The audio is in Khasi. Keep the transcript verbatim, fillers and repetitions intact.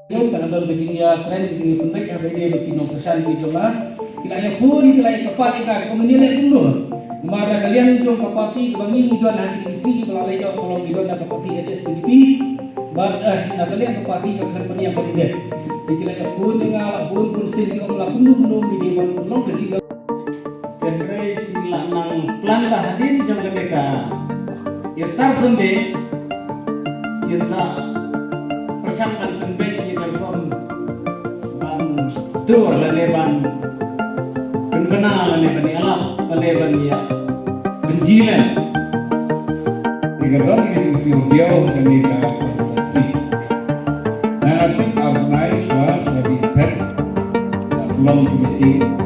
Ka la don ka jingïakren, ka jingïapynbeit ha kaba ïadei bad ki nongkyrshan ki jong nga. Ki la ïakhun, ki la ïakyrpad ïa nga, kum ngi leh kumno. Namar da ka liang jong ka party kaba ngi ngi don ha kine ki sngi kiba la leit noh, ka long ki don da ka party H S P D P. Bad, eh, na ka liang ka party ka kren pynïap ba dei. Ki la ïakhun ïa nga la bun bun sien, ki ong la kumno kumno ngi dei ban pynlong ka jingïa. Hynrei jingla nang plan ba hadien jong kane ka Easter Sunday, jin sa pyrshang ban pynbeit ïa ka rukom ban tur lane ban pynbna lane ban ïalap lane ban ïa pynji lem. Ïa ka don ïa ka jingsngewdiaw kane ka konstituensi. Nga nga tip organize ba sha ki phet, long committee.